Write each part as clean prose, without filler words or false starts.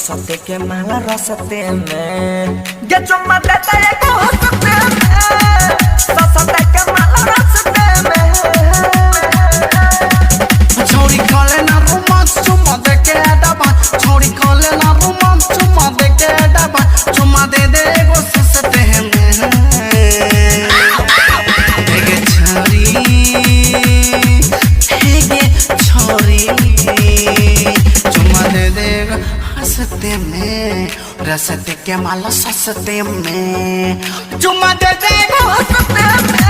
ससते के माला रसते में गे चुम्मा देता एगो हंसते में ससते के माला रसते में। छोरी कले ना रोमांस चुम्मा दे के डबा, छोरी कले ना रोमांस चुम्मा दे के डबा, चुम्मा दे दे एगो सस्ते में। हे गे छोरी, हे गे छोरी, चुम्मा दे दे एगो हंसते में, रसते के माला सस्ते में, चुम्मा दे दे एगो हंसते में,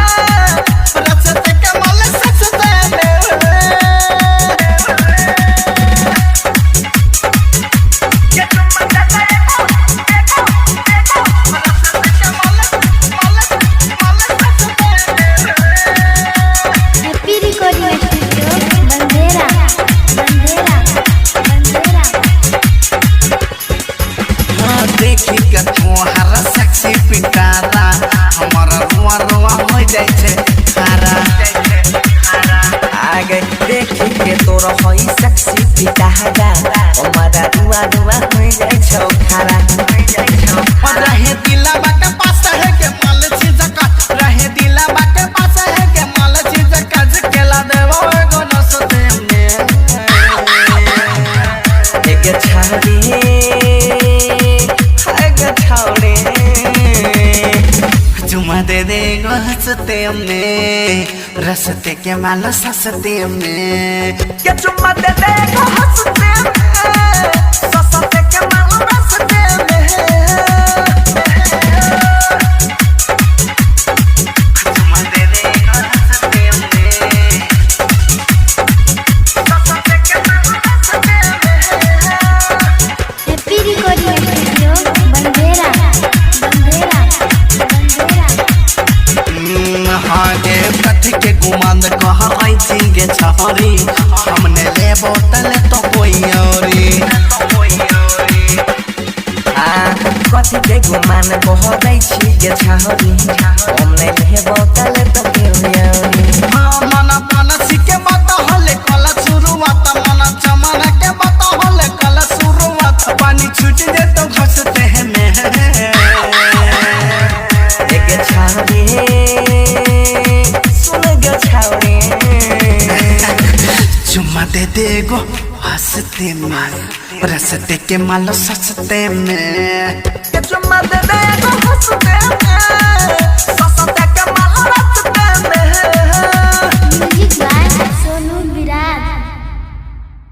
रसते के माला सस्ते में। गे चुम्मा देता एगो एगो एगो हैप्पी रिकॉर्डिंग स्टूडियो बंदेरा बंदेरा बंदेरा। हाँ, देखी के तोहर सेक्सी पिटारा हमारा रुआ रुआ हो जाइ छै खारा। आ गए देखी के तोर हई सेक्सी पिटारा हमारा रुआ रुआ हो जाइ छौ खारा हो जाइ छौ। और रहे दिलाबा के पास है के माल चीज का, रहे दिलाबा के पास है के माल चीज का, केला देवो एगो नसते में। एगे छाड़ी एगे छाड़ी चुमा दे दे एगो हंसते में, रसते के माल सस्ते में। के चुम्मा दे दे एगो हंसते में ससते के माल रसते में। चुमा दे दे एगो हंसते में। ससते के माल रसते में। हैप्पी रिकॉर्डिंग स्टूडियो बंदेरा बंदेरा बंदेरा। हाँ गे कथी के गुमान कह गे छहरी, हमने ले बोतल तो कोई औरी। आ कथी के गुमान कह छी गे छाड़ी हम नहीं लेबो तले तो केहू औरी। हाँ मना मनसी के बात होले कल शुरुआत, मना चमन के बात होले कल शुरुआत, पानी छूट दे तो घसते हैं में। एगे छाड़ी सुन गे छाड़ी चुम्मा दे दे गो हंसते में, रसते के मालो सस्ते में। के चुम्मा दे